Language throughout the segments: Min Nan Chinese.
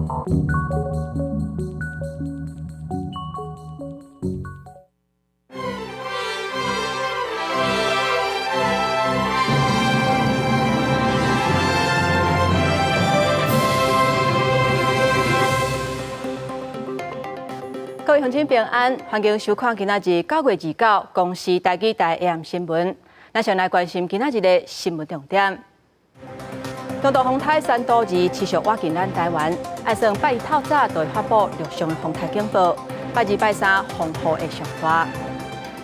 各位鄉親平安，歡迎收看今仔日9月29公視台語台 AM 新聞。咱先來關心今仔日的新聞重點。中度風颱山多二持續倚近咱台灣，按算拜一透早就會發布陸上的風颱警報，拜二、拜三風雨會上大。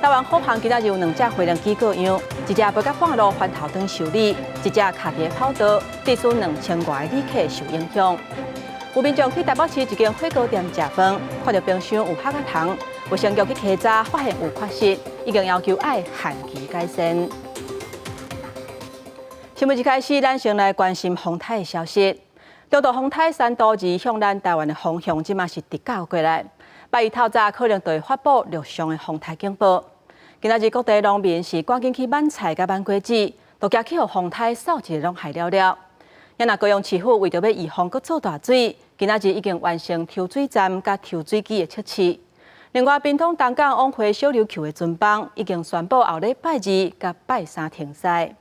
台灣虎航今仔日有兩隻飛行機過樣，一隻飛到半路翻頭轉修理，一隻卡佇跑道，致使2000外旅客受影響。有民眾去台北市一間火鍋店食飯，看著冰箱有蚶仔蟲，衛生局去稽查，發現有缺失，已經要求愛限期改善。新聞一開始，咱先來關心風颱的消息。中度風颱山多二向咱台灣的方向，這馬是直絞過來。拜一透早可能就會發布陸上的風颱警報。今仔日各地農民是趕緊去挽菜佮挽果子，都驚去予風颱掃一下攏害了了。也若高雄市府為著欲預防閣做大水，今仔日已經完成抽水站佮抽水機的測試。另外，屏東東港往回小琉球的船班已經宣布後禮拜二佮拜三停駛。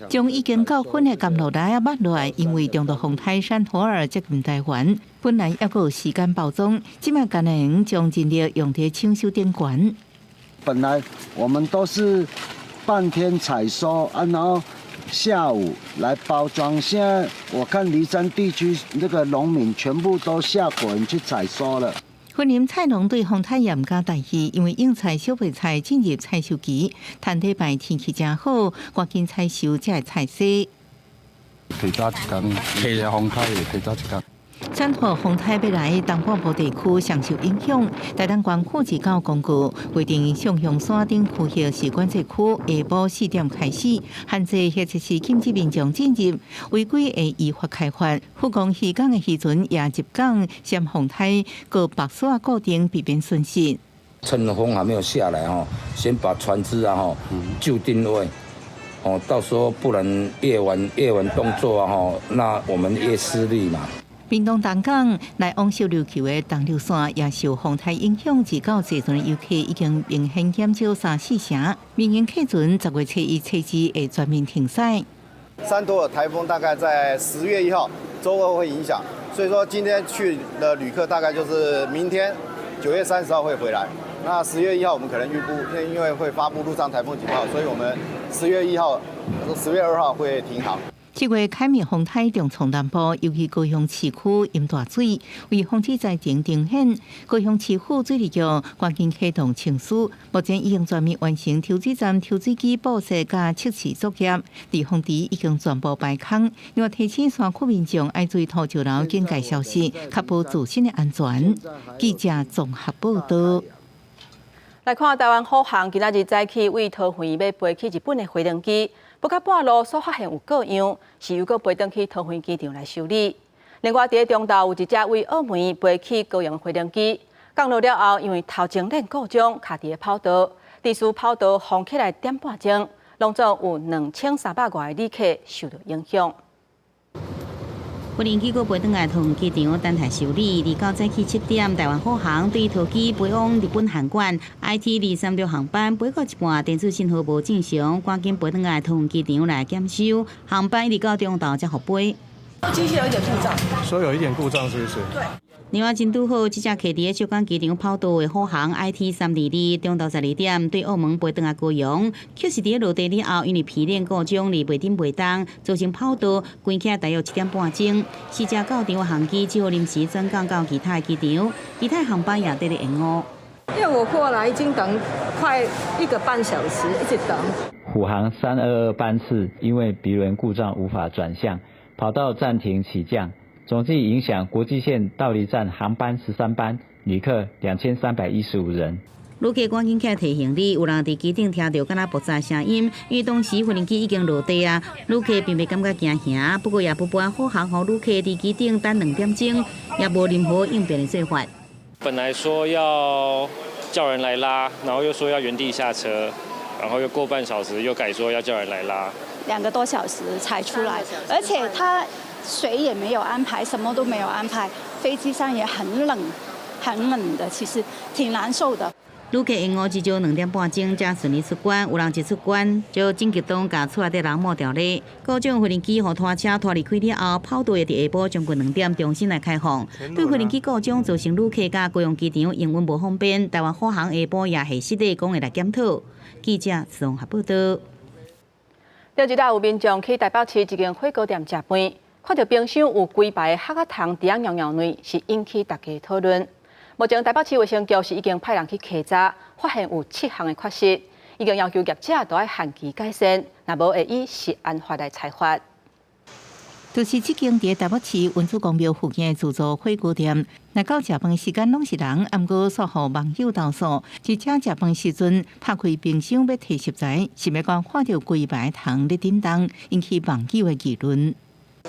將已經到粉的甘露來啊，捌落來，因為中度風颱山陀兒接近台灣，本來猶閣有時間包裝，這擺干焦將人力用佇搶修頂懸。本來我們都是半天採收啊，然後下午來包裝。現在我看梨山地區那個農民全部都下果園去採收了。雲林菜農對風颱也毋敢大意，因為應菜、小白菜進入採收期，趁禮拜天氣誠好，趕緊採收這菜色。提早一工，提風颱提早一工。山陀風颱欲來，東半部地區上受影響。台東縣府29公告，規定上雄山頂區域是管制區，下晡4點開始限制或者是禁止民眾進入，違規會依法開罰。福岡漁港的漁船也入港，嫌風颱閣縛鎖固定，避免損失。趁風還沒有下來吼，先把船隻啊吼就定位，哦，到時候不然越晚越晚動作啊吼，那我們越吃力嘛。屏東東港來往小琉球的東琉線也受風颱影響，至到坐船的遊客已經明顯減少三四成。民營客船10月初一、初二會全面停駛。山陀爾颱風大概在10月1號週二會影響，所以說今天去的旅客大概就是明天9月30號會回來。那十月一號我們可能預估，因為會發布陸上颱風警報，所以我們10月1號、10月2號會停航。7月開面風颱重創南部，尤其高雄市區淹大水，為防止災情重現，高雄市府水利局趕緊啟動程序，目前已經全面完成抽水站、抽水機布設佮測試作業，滯洪池已經全部排空。另外提醒山區民眾愛注意土石流警戒消息，確保自身的安全。記者綜合報道。來看台灣虎航今仔日早起為桃園欲飛去日本的飛行機，飛到半路所發現有過樣，是猶閣飛轉去桃園機場來修理。另外，佇中晝有一隻為澳門飛去高雄飛行機降落了後，因為頭前鏈故障，卡佇跑道，致使跑道封起來點半鐘，攏總有2300外旅客受到影響。飛行機閣飛轉來桃園機場等待修理。29早起7點，台灣虎航對桃機飛往日本函館，IT 236航班飛到一半，電子信號無正常，趕緊飛轉來桃園機場來檢修。航班一直到中晝才復飛。機器有一點故障，所以有一點故障，是不是？對。另外，真拄好，這隻卡佇咧石岡機場跑道的虎航 IT 322，中晝12點對澳門飛轉來高雄，卻是佇咧落地了後，因為皮鏈故障而袂振袂動，造成跑道關起來大約7點半鐘。四隻到場的航機只好臨時轉降到其他的機場，其他航班也佇咧延誤。因為我過來已經等快1個半小時，一直等。虎航322班次因為鼻輪故障無法轉向，跑道暫停起降。總計影響國際線到離站航班13班，旅客2315人。旅客趕緊起來提行李，有人佇機頂聽著敢若爆炸聲音，因為當時飛行機已經落地啊。旅客並袂感覺驚嚇，不過也不瞞虎航予旅客佇機頂等2點鐘，也無任何應變的做法。本來說要叫人來拉，然後又說要原地下車，然後又過半小時又改說要叫人來拉， 2個多小時才出來，而且他。水也沒有安排，什麼都沒有安排，飛機上也很冷，很冷的，其實挺難受的。旅客延誤至少2點半鐘才順利出關，有人一出關就緊急擋共厝內底人抹掉咧。故障飛機予拖車拖離開了後，跑道會佇下晡將近2點重新來開放。對飛機故障造成旅客佮高雄機場營運無方便，台灣虎航下晡也核實的講會來檢討。記者綜合報道。頂一日有民眾去台北市一間火鍋店食飯，看著冰箱有規排鱷仔蟲佇遐尿尿內，是引起大家討論。目前台北市衛生局是已經派人去稽查，發現有七項的缺失，已經要求業者都愛限期改善，若無會以食安法來裁罰。就是這間佇台北市文殊公廟附近的自助火鍋店，來到食飯時間攏是人，毋過煞予網友投訴，而且食飯時陣拍開冰箱欲提食材，想欲講看著規排蟲咧振動，引起網友的議論。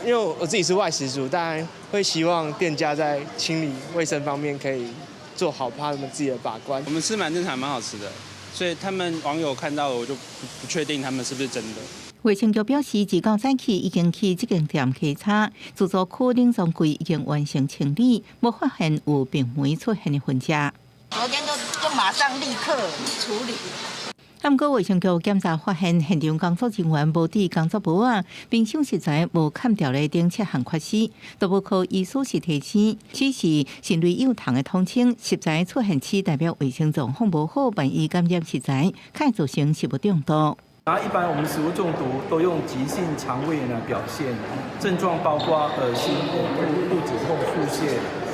因為我自己是外食族，當然會希望店家在清理衛生方面可以做好，他們自己的把關。我們吃蠻正常，蠻好吃的，所以他們網友看到我就不確定他們是不是真的。衛生局表示，自較早起已經去這間店稽查，自助區冷藏櫃已經完成清理，無發現有病媒出現的痕跡。昨天就馬上立刻處理。毋過衛生局檢查發現，現場工作人員無戴工作帽仔，冰箱食材無崁掉咧等七項缺失。動物科醫師是提醒，此是蕈類幼蟲的統稱，食材出現蛆代表衛生狀況無好，萬一感染食材，會造成食物中毒。啊，一般我們食物中毒都用急性腸胃炎來表現，症狀包括噁心、嘔吐、肚子痛、腹瀉，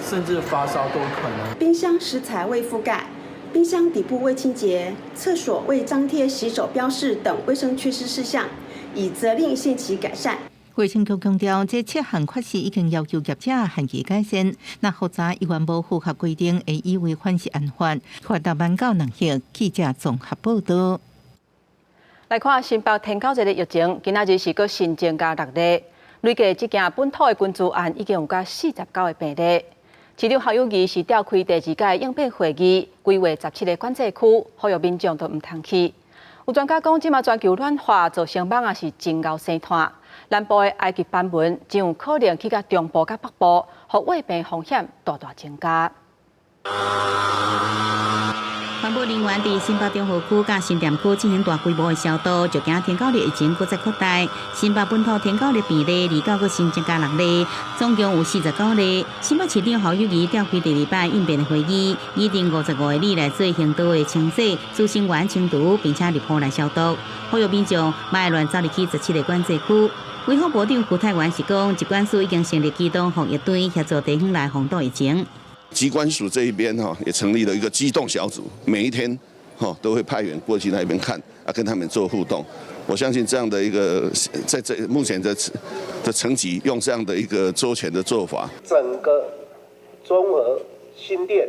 甚至發燒都可能。冰箱食材未覆蓋，冰箱底部未清潔，廁所未張貼洗手標示等衛生缺失事項，已責令限期改善。衛生局強調，這七項缺失已經要求業者限期改善，若複查依然無符合規定，會依違反食安法，罰6萬到2億。記者綜合報道。來看新北天狗節的疫情，今仔日是閣新增加六例，累計這件本土的群聚案已經有甲49個病例。市長侯友宜是召開第二屆應變會議，規劃17個管制區，呼籲民眾都毋通去。有專家講，這馬全球暖化造成蠓仔是真𠢕生湠，南部的埃及斑蚊真有可能去到中部佮北部，予穢病風險大大增加。環保人員佇新北中和區佮新店區進行大規模的消毒，就驚天狗日疫情閣再擴大。新北本土天狗日病例二九閣新增加六例，總共有49例。新北市長侯友宜召開第二擺應變的會議，擬定55个里來做行道的清洗、孳生源清除，並且入戶來消毒。呼籲民眾莫亂走入去17個管制區。衛福部長徐泰源是講，疾管署已經成立機動防疫隊，協助地方來防堵疫情。疾管署這一邊哈也成立了一個機動小組，每一天哈都會派員過去那邊看啊，跟他們做互動。我相信這樣的一個在這目前的層級，用這樣的一個周全的做法，整個中和新店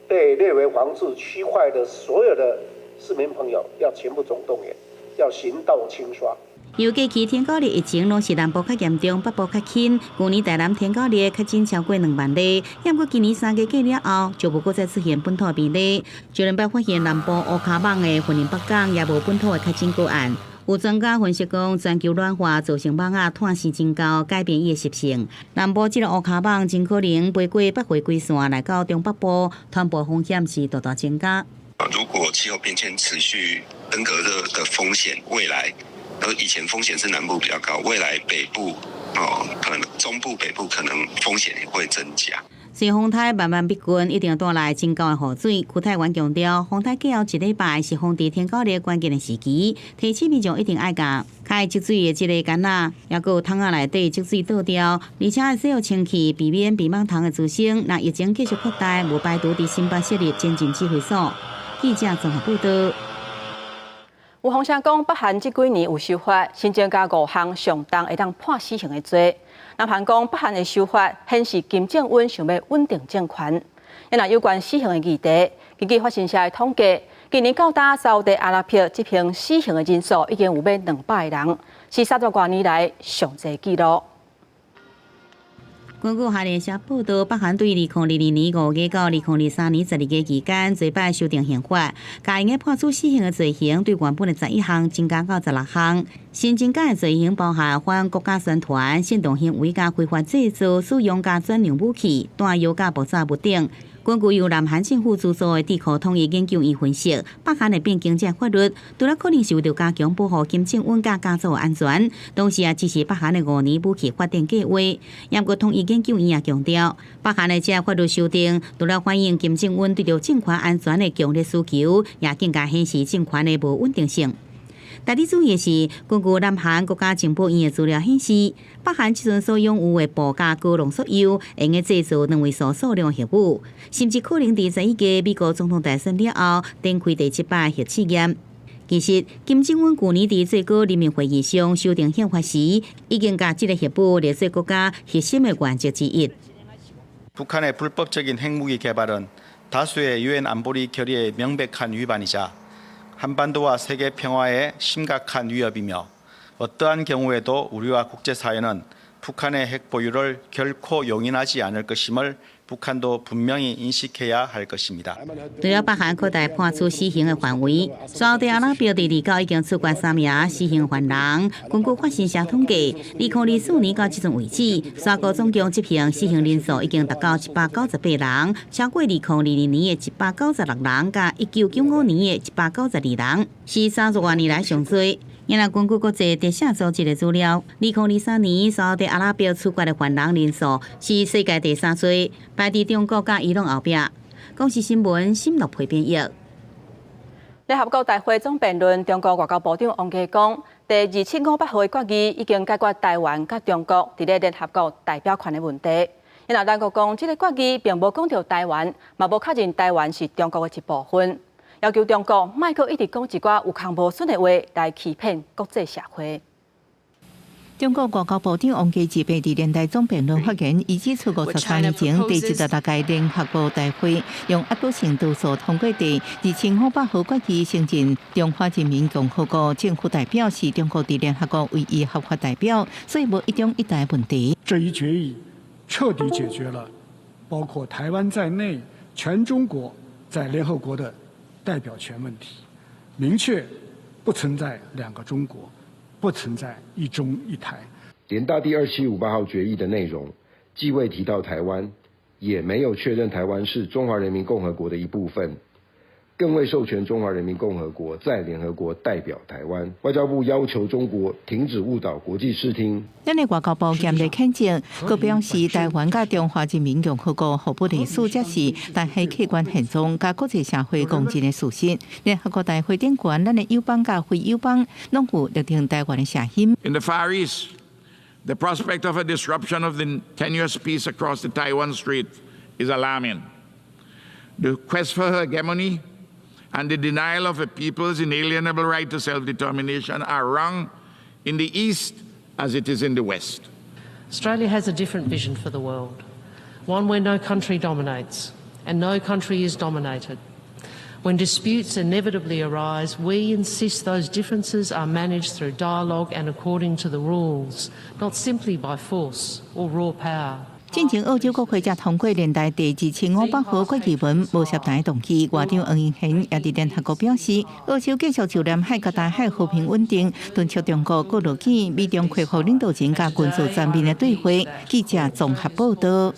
被列為防治區塊的所有的市民朋友，要全部總動員，要行動清刷。由過去天狗日疫情攏是南部較嚴重，北部較輕。舊年台南天狗日確診超過2萬例，毋過今年3月過了後，就無閣再出現本土病例。上禮拜發現南部烏跤蠓的雲林北港也無本土的確診個案。有專家分析講，全球暖化造成蠓仔湠性增高，改變伊的習性。南部這个烏跤蠓真可能飛過北迴歸線來到中北部，傳播風險是大大增加。如果氣候變遷持續，登革熱的風險未來。而以前風險是南部比較高，未來北部哦，可能中部北部可能風險也會增加。隨風颱慢慢逼近，一定帶來真高的雨水。徐泰源強調，風颱過後一禮拜是防治天狗日關鍵的時期，提醒民眾一定愛共較會積水的這个矸仔，抑閣有桶仔內底積水倒掉，而且愛洗清氣，避免病蠓蟲的滋生。若疫情繼續擴大，無排除佇新北設立前進指揮所。記者綜合報道。有風聲講，北韓這幾年有修法，新增加五項上重會當判死刑的罪。南韓講，北韓的修法顯示金正恩想欲穩定政權。若有關死刑的議題，根據法新社的統計，今年到今沙烏地阿拉伯執行死刑的人數已經有欲200個人，是30外年來上濟紀錄。根據韓聯社報道，北韓對2022年5月到2023年12月期間，這擺修訂刑法，共用得判處死刑的罪行，對原本的11項增加到16項。新增加的罪行包含反國家宣傳、煽動行為佮非法製造、使用佮轉讓武器、彈藥佮爆炸物等。根據由南韓政府資助的智庫統一研究院分析，北韓會變更這法律，除了可能是為著加強保護金正恩佮家族的安全，同時也支持北韓的5年武器發展計劃。不過統一研究院也強調，北韓的這法律修訂，除了反映金正恩對著政權安全的強烈需求，也更加顯示政權的無穩定性。值得注意的是，根據南韓國家情報院的資料顯示，北韓這陣所擁有的鈽佮高濃縮鈾，會用製造兩位數數量核武，甚至可能佇11月美國總統大選了後，展開第七擺核試驗。其實，金正恩舊年佇最高人民會議上修訂憲法時，已經共這個核武列做國家核心的原則之一。 북한의 불법적인 핵무기 개발은 다수의 유엔 안보리 결의의 명백한 위반이자 한반도와 세계 평화에 심각한 위협이며 어떠한 경우에도 우리와 국제사회는 북한의 핵 보유를 결코 용인하지 않을 것임을 북한도 분명히 인식해야 할 것입니다. 除了北韓擴大判處死刑的範圍，沙特阿拉伯佇29已經處決三名死刑犯人。根據法新社統計，2024年到這陣為止，沙國總共執行死刑人數已經達到198人，超過2022年的196人，佮1995年的192人，是30多年來上濟。若根據國際特赦組織的資料，2023年沙特阿拉伯處決的犯人人數是世界第三濟，排佇中國佮伊朗後壁。公視新聞沈樂培編譯。聯合國大會總辯論，中國外交部長王毅講，第2758號決議已經解決台灣佮中國佇咧聯合國代表權的問題。若咱國講，這个決議並無講著台灣，嘛無確認台灣是中國的一部分。要求中國莫閣一直講一寡有空無損的話來欺騙國際社會。中國外交部長王毅28佇聯大總辯論發言，伊指出53年前第76屆聯合國大會用壓倒性多數通過第2758號決議，承認中華人民共和國政府代表是中國佇聯合國唯一合法代表，所以無一中一台問題。這一決議徹底解決了包括台灣在內全中國在聯合國的代表權問題，明確不存在兩個中國，不存在一中一台。聯大第2758號決議的內容，既未提到台灣，也沒有確認台灣是中華人民共和國的一部分，更未授權中華人民共和國在聯合國代表台灣。外交部要求中國停止誤導國際視聽。咱的外交部嚴厲譴責，閣表示台灣佮中華人民共和國互不隸屬，才是台海客觀現狀佮國際社會公認的事實。聯合國大會頂懸，咱的友邦佮非友邦攏有力挺台灣的聲音。 In the Far East, the prospect of a disruption of the tenuous peace across the Taiwan Strait is alarming. The quest for hegemony and the denial of a people's inalienable right to self-determination are wrong in the East as it is in the West. Australia has a different vision for the world, one where no country dominates and no country is dominated. When disputes inevitably arise, we insist those differences are managed through dialogue and according to the rules, not simply by force or raw power. 進前澳洲國會才通過聯大第2758號決議文，無涉台動機。外長黃英賢也佇聯合國表示，澳洲繼續就南海佮台海和平穩定，敦促中國閣落去美中恢復領導人佮軍事層面的對話。記者綜合報道。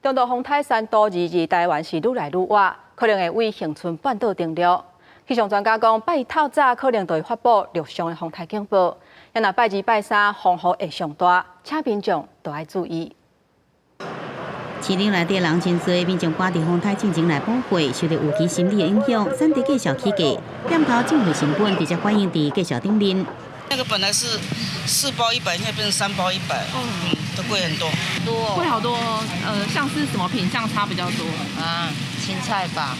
中度風台山都22，台灣是愈來愈倚，可能會對恆春半島登陸。氣象專家講，拜一透早可能就會發布陸上的風台警報。若拜二、拜三風雨會上大，請民眾都愛注意。市場內底人真濟，民眾趕佇風台進前來補貨，受著預期心理的影響，選擇繼續起價，店頭進貨成本直接反映佇價數頂面。那個本來是4包100，現在變成3包100，都貴很多。多，貴好多。像是什麼品項差比較多？啊，青菜吧。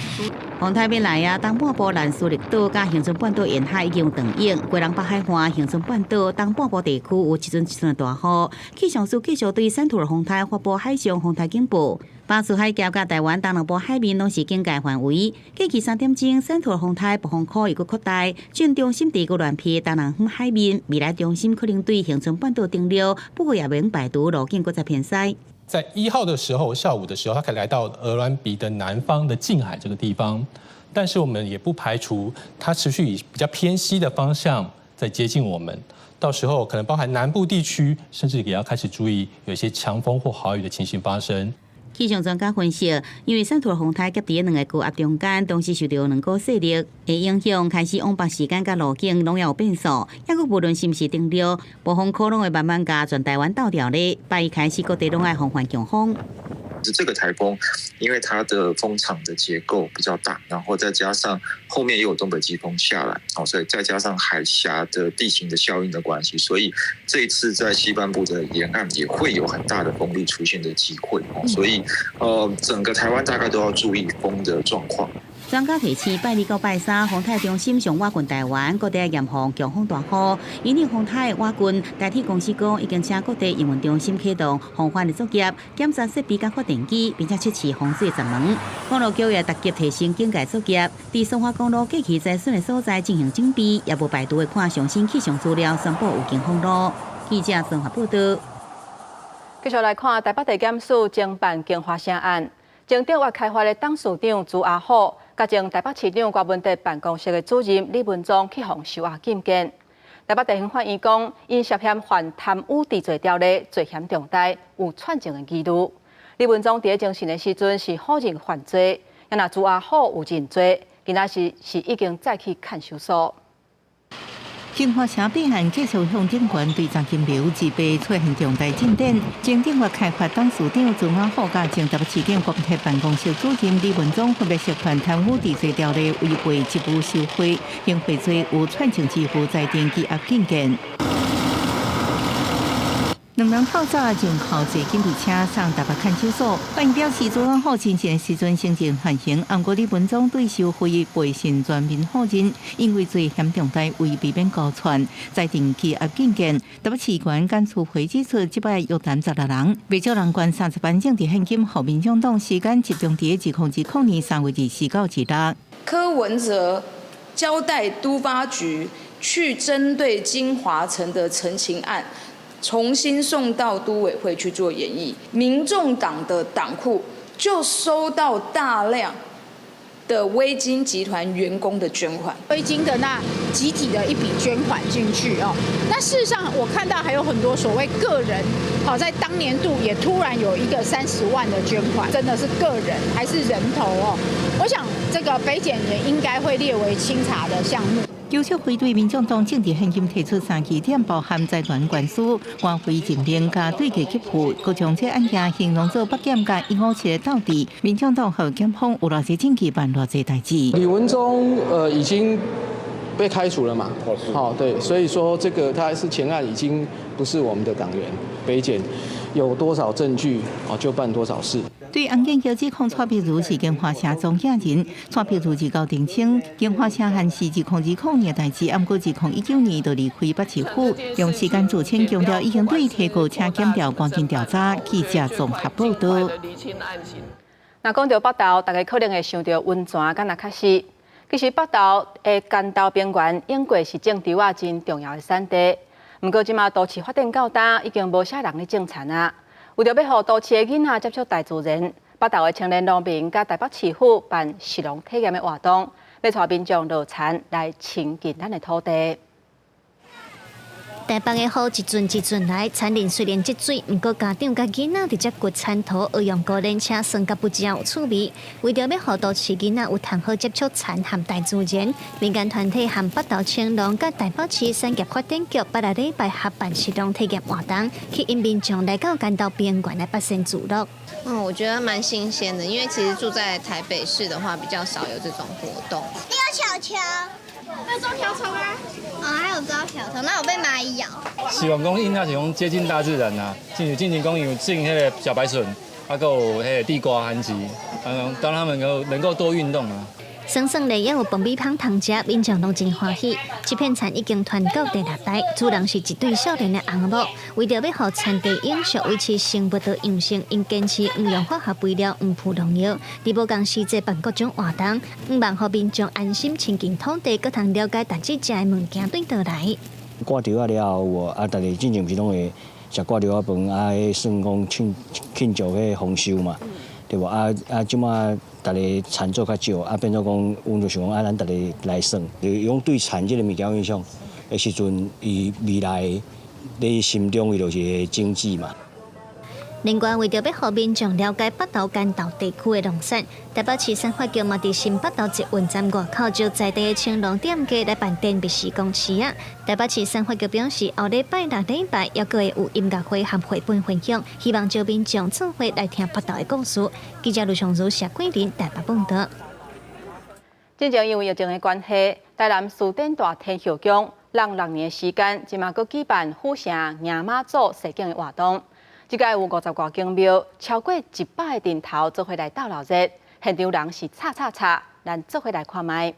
風台欲來啊，東半部蘭嶼綠島佮恆春半島沿海已經有斷影，基隆北海岸、恆春半島東半部地區有一陣一陣大雨。氣象署繼續對山圖爾風台發布海上風台警報。巴士海峽佮台灣東南部海面攏是警戒範圍。過去3點鐘，山圖爾風台暴風區又閣擴大，正中心佇鵝鑾鼻東南方海面，未來中心可能對恆春半島登陸，不過也袂排除路徑閣再偏西。在1號的時候，下午的時候，它可以來到鵝鑾鼻的南方的近海這個地方，但是我們也不排除它持續以比較偏西的方向在接近我們，到時候可能包含南部地區，甚至也要開始注意有一些強風或豪雨的情形發生。氣象專家分析，因為汕頭風颱夾佇兩個高壓中間，同時受著兩股勢力的影響，開始往北時間佮路徑攏有變數。抑閣無論是毋是登陸，暴風可能會慢慢共全台灣鬥調咧。拜一開始各地攏愛防範強風。是這個颱風，因為它的風場的結構比較大，然後再加上後面又有東北季風下來，哦，所以再加上海峽的地形的效應的關係，所以這一次在西半部的沿岸也會有很大的風力出現的機會，哦，所以整個台灣大概都要注意風的狀況。專家提醒，拜二到拜三，風颱中心上倚近台灣，各地嚴防強風大雨。因應風颱倚近，台鐵公司講已經請各地營運中心啟動防範的作業，檢查設備佮發電機，並且測試防水閘門。公路局也逐級提升警戒作業，佇蘇花公路過去災損的所在進行整備，也無排除會看上新氣象資料宣布有警封路。記者綜合報道。繼續來看台北地檢署偵辦京華城案，前中越開發的董事長朱阿虎，佮前台北市長郭文哲辦公室的主任李文忠去予收押禁見。台北地方法院講，𪜶涉嫌犯貪污治罪條例，罪嫌重大，有串證的疑慮。李文忠佇咧偵訊的時陣是否認犯罪，若朱阿虎有認罪，今仔日是已經載去看守所。京華城八案繼續向警官對張金流自備出現重大進展。前中越開發董事長朱阿虎佮前台北市長郭文哲辦公室主任李文忠分別涉犯貪污治罪條例違背職務受賄、行賄罪有串證之虞，裁定羈押禁見。兩人透早就靠坐警備車送台北看守所。法院表示，朱阿虎偵訊時陣承認犯行，毋過李文忠對受賄背信全面否認，因為罪嫌重大，為避免勾串，裁定羈押禁見。台北市縣檢事會指出，這擺約談16人，袂少人捐30萬政治獻金，予民眾黨時間集中佇2020年3月24到26。柯文哲交代都發局去針對京華城的陳情案，重新送到都委會去做研議，民眾黨的黨庫就收到大量的威金集團員工的捐款，威金的那集體的一筆捐款進去哦。那事實上，我看到還有很多所謂個人，好在當年度也突然有一個30萬的捐款，真的是個人還是人頭哦？我想這個北檢也應該會列為清查的項目。邱淑慧對民眾黨政治獻金提出三支點，包含財團官司、官費認領佮對價給付，閣將這案件形容做北檢佮157的鬥智。民眾黨和檢方有偌濟證據辦偌濟代誌。李文忠已經被開除了嘛？好，對，所以說這個他是前案已經不是我們的黨員。北檢有多少證據，哦就辦多少事。對洪建橋指控蔡碧如是京華城中興人，蔡碧如自交澄清，京華城案是2020年代誌，毋過2019年就離開北市府，用時間自稱強調已經對提告請檢調趕緊調查。記者綜合報道。那講到北投，大家可能會想著溫泉，敢若較是。其實北投的關渡平原，永過是種稻仔真重要的產地。毋過這馬都市發展到今，已經無啥人咧種田啊。為著欲予都市的囡仔接觸大自然，北投的青年農民佮台北市府辦食農體驗的活動，欲帶民眾落田來親近咱的土地。台北的雨一陣一陣來，田林雖然積水，毋過家長佮囡仔佇遮掘田土，學用高輪車耍甲不真有趣味。為著欲予都市囡仔有通好接觸田和大自然，民間團體和北投青農佮台北市產業發展局八禮拜合辦食農體驗活動，吸引民眾來到關渡平原來發現自樂。嗯，我覺得蠻新鮮的，因為其實住在台北市的話，比較少有這種活動。你有球球，有抓瓢蟲啊？哦，還有抓瓢蟲，那有被螞蟻咬。希望講囡仔是講接近大自然啊，進前講有種彼个小白筍，啊，閣有彼个地瓜、番薯，啊，當他們能夠多運動啊。耍耍咧，也有爆米香通食，民眾攏真歡喜。這片田已經傳到第六代，主人是一對少年的翁某。為著欲予田地永續維持生物多樣性，𪜶堅持毋用化學肥料、毋噴農藥，佇無仝時節辦各種活動，向望予民眾安心親近土地，閣通了解逐日食的物件對佗來。割稻仔了後有無？啊，逐个進前毋是攏會食割稻仔飯，啊，彼算講慶祝彼豐收嘛，對無？啊啊，這馬逐个田做較少，啊，變做講，阮就想講啊，咱逐个來耍，就用對田這个物件有影響，的時陣，伊未來佇心中伊就是會種子嘛。另外，為著欲予民眾了解北投關島地區的農產，台北市產發局嘛佇新北投捷運站外口招在地的青農店家來辦電視公視啊。台北市產發局表示，後禮拜六禮拜猶閣會有音樂會和繪本分享，希望招民眾做伙來聽北投的故事。記者盧松如、謝桂林台北報導。之前因為疫情的關係，台南士典大天后宮隔6年的時間，這馬閣舉辦府城迎媽祖踅境的活動。這屆有50外間廟，超過100個陣頭做伙來鬥鬧熱，現場人是吵吵吵，咱做伙來看覓。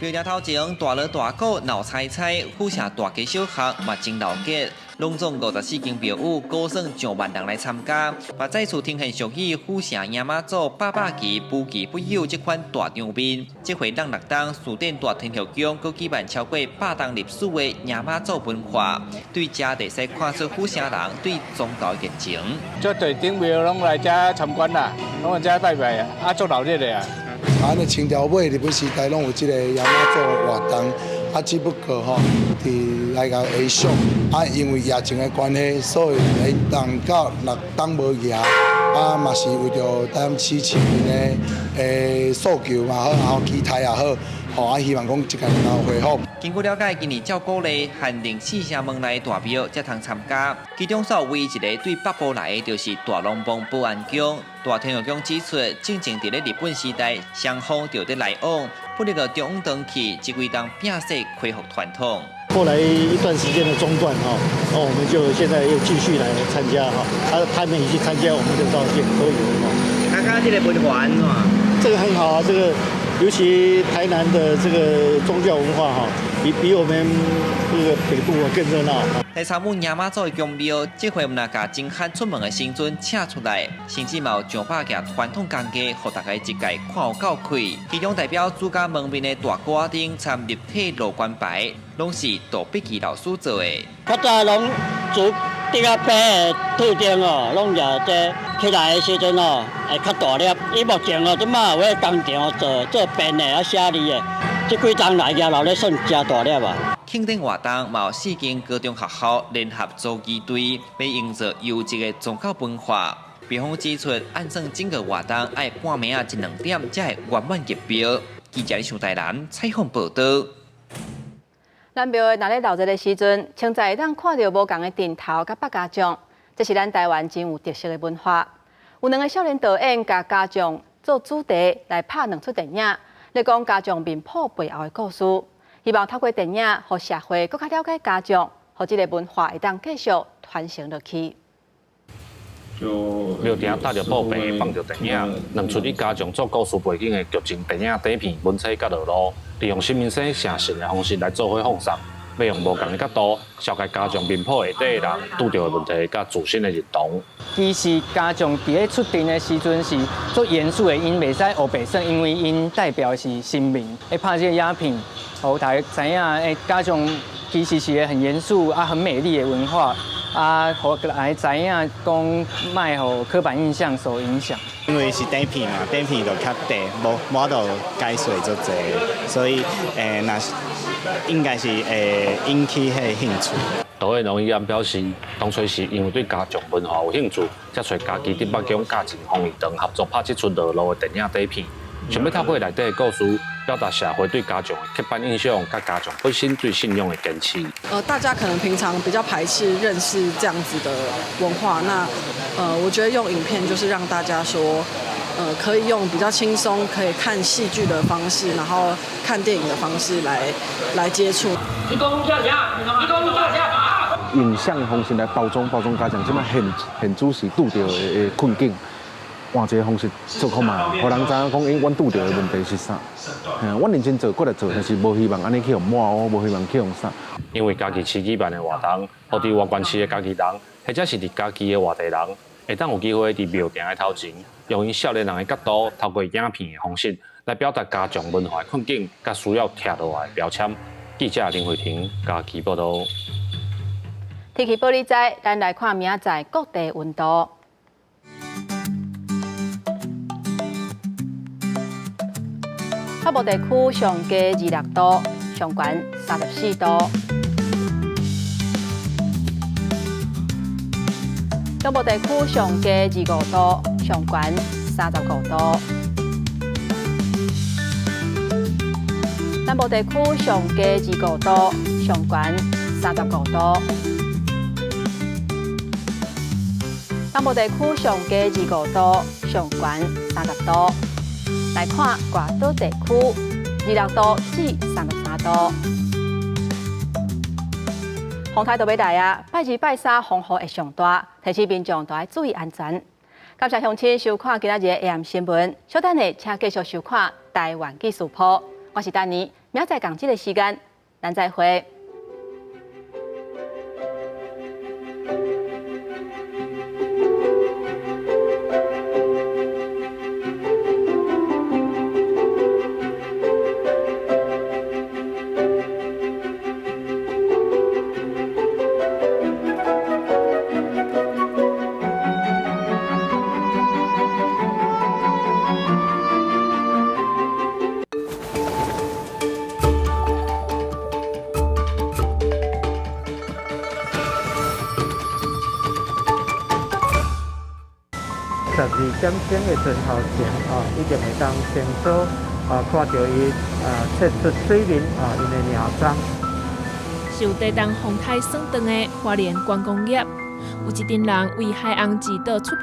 廟埕頭前大鑼大鼓鬧彩彩，府城大街小巷嘛真鬧熱，攏總54間廟宇，估算上萬人來參加，嘛再次呈現屬於府城迎媽祖百百旗無奇不有這款大場面。這回仝6冬，士典大天后宮閣舉辦超過100冬歷史的迎媽祖文化，對遮會使看出府城人對宗教的熱情。這地頂廟攏來遮參觀啦，攏來遮拜拜啊，啊足鬧熱的啊。啊，那清朝尾日本時代攏有這個迎媽祖的活動，啊，只不過吼，佇來共下屬，啊，因為疫情的關係，所以會當到6冬無舉，啊，嘛是為著台南市市民的訴求嘛好，然後期待也好，吼，啊，希望講這屆能夠恢復。根據了解，今年照鼓勵限定四城門內大廟才通參加，其中所唯一一个對北部來的，就是大龍峒保安宮。大天后宮指出，進前佇咧日本時代，雙方就佇來往，不過中央轉去，這幾冬摒捨恢復傳統。後來一段時間的中斷哈，那我們就現在又繼續來參加哈，他們一起參加，我們就到見都有哈。剛剛這個文化按怎？這個很好啊，這個尤其台南的這個宗教文化哈，比我們這個北部更熱鬧。來參與迎媽祖的宮廟，這回毋但共真罕出門的神尊請出來，甚至嘛有上百件傳統工藝，予大家一概看有夠氣。其中代表主家門面的大鼓仔頂參立體路關牌，攏是杜碧琪老師做的。較早攏煮竹仔白的兔燈哦，攏舉這起來的時陣哦，會較大粒。伊目前哦，這馬有彼工廠做做編的啊寫字的，這幾冬來舉樓咧算誠大粒啊。慶典活動嘛有四間高中學校聯合組儀隊，欲營造優質的宗教文化。辯方指出，按算整個活動愛半暝仔一兩點才會圓滿結標。記者李台南採訪報導。咱廟會若咧鬧熱的時陣，清早會當看著無仝的陣頭佮百家將，這是咱台灣真有特色的文化。有兩个少年導演共家將做主題來拍兩齣電影，咧講家將面譜背後的故事，希望透過電影，予社會閣較了解家將，予這个文化會當繼續傳承落去。廟埕搭著布棚，放著電影，兩齣以家將做故事背景的劇情電影短片《文青佮樂路》，利用新明星寫實的方式來做伙放送，欲用無仝的角度，紹介家將面譜下底的人拄著的問題佮自身的認同。其實家將佇咧出陣的時陣是足嚴肅的，𪜶袂使烏白耍，因為𪜶代表的是神明。咧拍這个影片，予大家知影，家將其實是个很嚴肅啊、很美麗的文化。啊，予來知影講，莫予刻板印象所影響。因為是短片嘛，短片就較短，無法度解說足濟，所以若是應該是會引起彼個興趣。導演王以安表示，當初是因為對家將文化有興趣，才揣嘉義鎮北宮佮仁豐藝堂合作拍這齣樂路的電影短片，想欲透過內底的故事，表達社會對家將的刻板印象，佮家將本身對信仰的堅持。大家可能平常比較排斥認識這樣子的文化，那我覺得用影片就是讓大家說，可以用比較輕鬆、可以看戲劇的方式，然後看電影的方式來接觸。影像的方式來包裝包裝家將這擺現現主時拄著的困境，換一个方式做看覓，予人知影講，阮拄著的問題是啥？嘿啊，阮認真做，閣來做，但是無希望按呢去予抹烏，無希望去予啥。因為嘉義市舉辦的活動，予佇外縣市的嘉義人，或者是佇嘉義的外地人，會當有機會佇廟埕的頭前，用𪜶少年人的角度，透過影片的方式來表達家將文化的困境，佮需要拆落來的標籤。記者林慧婷嘉義報導。天氣報你知，咱來看明仔載各地溫度。北部地區上低26度，上懸34度。中部地區上低25度，上懸35度。南部地區上低25度，上懸35度。東部地區上低25度，上懸30度。來看外島地區，26度至33度。風颱就欲來啊！拜二拜三風雨會上大，提醒民眾都愛注意安全。感謝鄉親收看今仔日的 AM 新聞，稍等下請繼續收看台灣記事簿。我是丹妮，明仔載仝這个時間，咱再會。 12點鐘的船頭前，一定會當清楚看著伊撤出水面𪜶的鳥蹤。受低重風颱損斷的花蓮觀光業，有一陣人為海翁寺島出發。